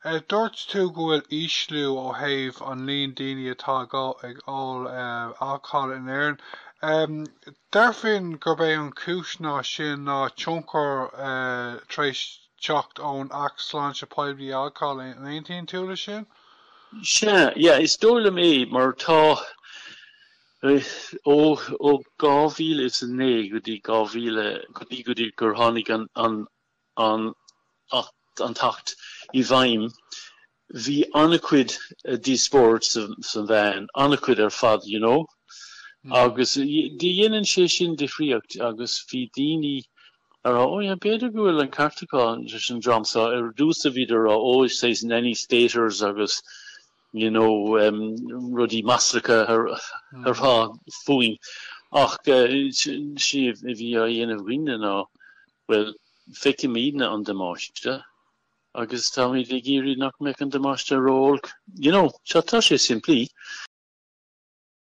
Dúirt tú go bhfuil ísliú ó thaobh an líon daoine atá ag ól alcóil in Éirinn. Déarfainn gurb é an chúis ná sin ná tionchar tar éis teacht ón Acht Sláinte Poiblí Alcóil. An aontaíonn tú leis sin? Sea, yeah, is dóigh liom é mar tá ó ó 2009 go dtí 2000 go dtí go dtí gur tháinig an an an an tAcht i bhfeidhm, bhí an-chuid díospóireacht sa mheáin, an-chuid ar fad, you know. Agus dhéanann sé sin difríocht agus bhí daoine a rá, oh yeah, b'fhéidir go bhfuil an ceart acu leis an dream seo. Ar dtús a bhíodar a rá, oh, saghas nanny staters agus you know, rudaí maslacha a rá fúinn. Ach sé a bhí á dhéanamh againne ná, Bhuel, feicimidne an damáiste agus táimid ag iarraidh nach mbeadh an damáiste ró-olc. You know, tá sé simplí.